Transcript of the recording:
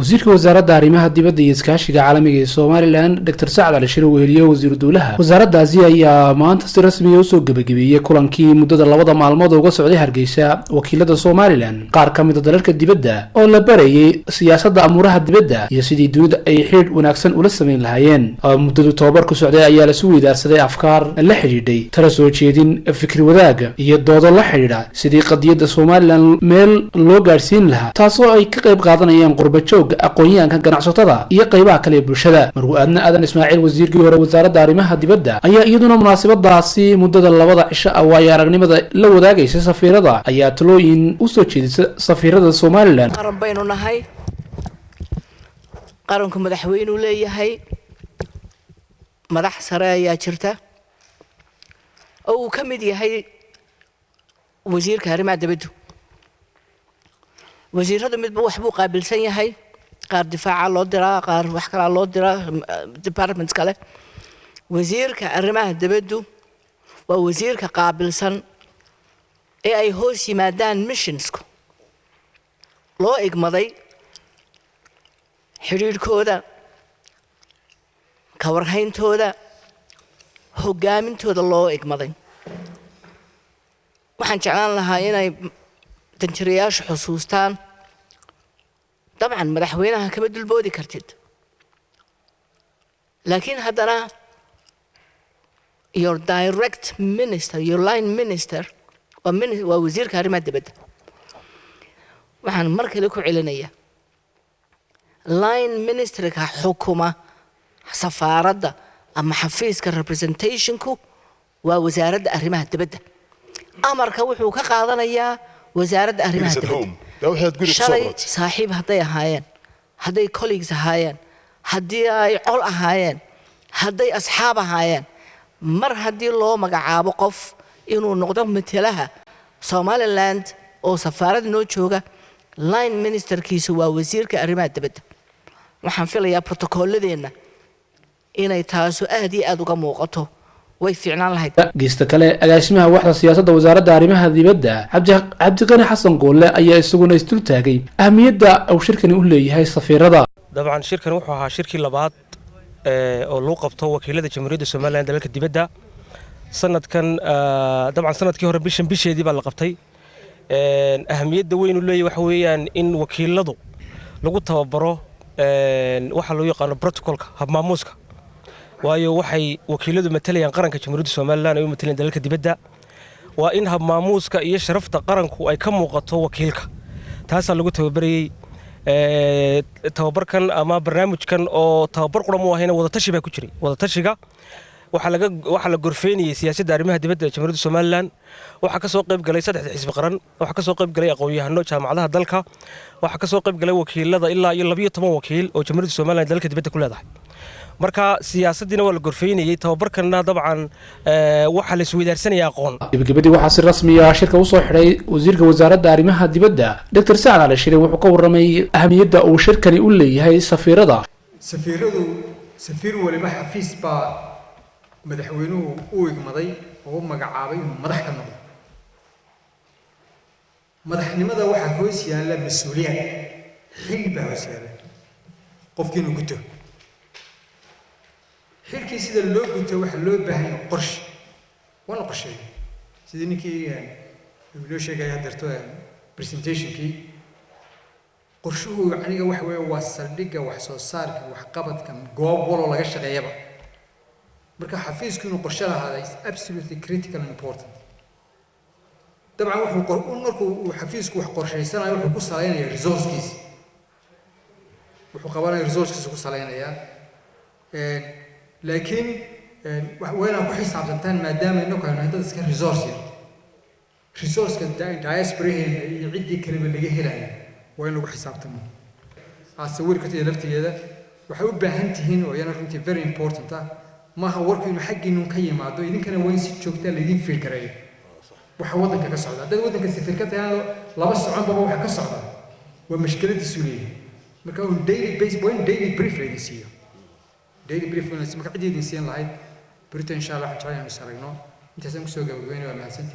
Wasiirka Wasaaradda Arrimaha Dibadda iyo Iskaashiga Caalamiga ee Somaliland, Doctor Sacad Cali Shire, weheliye wasiiru dowlaha wasaaraddaasi, ayaa maanta si rasmiya usoo gebagabeeyey kulankii muddada 2da maalmood uga socday Hargeysa wakiilada Somaliland qaar ka mida dalalka dibadda, oo la barayay siyaasadda amuuraha dibadda iyo sidii dunida ay xidhiidh wanaagsan ula samayn lahaayeen. Muddadu tababarku socday ayaa lasu weydaarsaday afkaar la xidhiidhay tala soo jeedin, fikri wadaaga iyo doodo la xidhiidha sidii qadiyadda Somaliland meel loo gaadhsiin lahaa, taasoo ay ka qayb qaadanayaan qurba joogga, aqoon-yahanka, ganacsatada iyo qaybaha kale ee bulshada. Marwo Aadna Aadan Ismaaciil, wasiirkii hore Wasaaradda Arrimaha Dibadda, ayaa iyaduna munaasabadaasi muddada 2da cisho ah waayo aragnimada la wadaagaysa safiirada, ayaa talooyin usoo jeedisa safiirada Somaliland. Qaran baynu nahay. Qaranku madaxweynuu leeyahay, madax sare ayaa jirta oo uu ka mid yahay wasiirka arrimaha dibaddu. Wasiiradu midba wax buu qaabilsan yahay: qaar difaaca loo diraa, qaar wax kalaa loo diraa, departments kale. Wasiirka arrimaha dibaddu waa wasiirka qaabilsan ee ay hoos yimaadaan missionsku, loo igmaday xidhiidhkooda, ka warhayntooda, hoggaamintooda loo igmaday. Waxaan jeclaan lahaa inay danjirayaashu xusuustaan, dabcan madaxweynaha kama dulboodi kartid, laakiin haddana your direct minister, your line minister waa wasiirka arrimaha dibadda. Waxaan mar kale ku celinayaa, line ministerka xukuma safaaradda ama xafiiska representationku waa Wasaaradda Arrimaha Dibadda. Amarka wuxuu ka qaadanayaa Wasaaradda Arrimaha Dibadda. Shalay saaxiib hadday ahaayeen, hadday colleagues ahaayeen, haddii ay col ahaayeen, hadday asxaab ahaayeen, mar haddii loo magacaabo qof inuu noqdo matelaha Somaliland oo safaarada noo jooga, line ministerkiisu waa wasiirka arrimaha dibadda. Waxaan filayaa protocolladeenna inay taasu aad iyo aad uga muuqato. Way fiicnaan lahayd. Geesta kale, agaasimaha waxda siyaasadda Wasaaradda Arrimaha Dibadda, Cabdiqani Xasan Goolle, ayaa isaguna isdul taagay ahmiyadda uu shirkani u leeyahay safiirada. Dabcan shirkan wuxuu ahaa shirkii labaad oo lagu qabto wakiilada Jamhuuriyadda Somaliland dalalka dibadda sanadkan. Dabcan sanadkii hore bishan bisheedii baa la qabtay. Ahamiyadda weyn uu leeyahy waxa weeyaan in wakiiladu lagu tababaro waxa loo yaqaano protocolka, habmaamuuska, waayo waxay wakiiladu matalayaan qaranka Jamhuuriyadda Somaliland ay u matalayaan dalalka dibadda. Waa in habmaamuuska iyo sharafta qaranku ay ka muuqato wakiilka. Taasaa lagu tababarayey tababarkan ama barnaamijkan, oo tababar qura mu ahayna, wadatashi baa ku jiray. Wadatashiga waxaa la gorfeynayey siyaasadda arrimaha dibadda ee Jamhuuriyadda Somaliland. Waxaa ka soo qayb galay saddexda xisbi qaran, waxaa ka soo qayb galay aqoon-yahano jaamacadaha dalka, waxaa ka soo qayb galay wakiilada, ilaa iyo 12 wakiil oo Jamhuuriyadda Somaliland dalalka dibadda ku leedahay. Marka siyaasaddiina waa la gorfeynayey, tababarkanna dabcan waxaa la isweydaarsanaya aqoon. Gebagabadii waxaa si rasmiya shirka usoo xidhay wasiirka Wasaaradda Arrimaha Dibadda, Doctor Sacad Cali Shire. Wuxuu ka warramay ahamiyadda uu shirkani u leeyahay safiirada. Safiiradu, safiir waliba xafiis baa madaxweynuhu u igmaday oo u magacaabay inuu madax ka noqdo. Madaxnimada waxaa hoos yaalla mas-uuliyad, xil baa hoos yaalla qofkii inuu guto. Xilkii sida loo guto waxaa loo baahan yahay qorshe, waa la qorsheeyo. Sidii ninkii inoo sheegaya haddeerto presentationkii, qorshuhu aniga waxa weeye waa saldhigga wax soo saarka, waxqabadka goob waloo laga shaqeeyaba. Marka xafiisku inuu qorshe lahaada is absolutely critical and important. Dabcan wuxuu markuu uu xafiisku wax qorshaysanayo, wuxuu ku salaynayaa resourcekiisa, wuxuu qabanaya resourcekiisa ku salaynayaa. Laakiin waa inaad ku xisaabtantaan, maadaama inaku aynu dad iska resource yar, resourceka diasporaheena iyo ciddii kaleba laga helayo waa in lagu xisaabtamo. Aad sawiri kartid laftigeeda waxay u baahan tihiin, oo iyana runtii very important ah. Maaha warku inuu xaggiinun ka yimaado, idinkana waa in si joogtaa laydin fiil gareeyo waxa waddanka ka socda. Haddaad waddanka safir ka tahay, laba soconbaba waxa ka socda waa mashkiladiisu leeyahay. Marka on daily base waa in daily brief laydin siiyo, daily brief. Marka ciddii idin siin lahayd berito, insha Allah, waxaan jeclaan inaynu is aragno. Intaasaan kusoo gabagabeynaya. Waa mahadsantihin.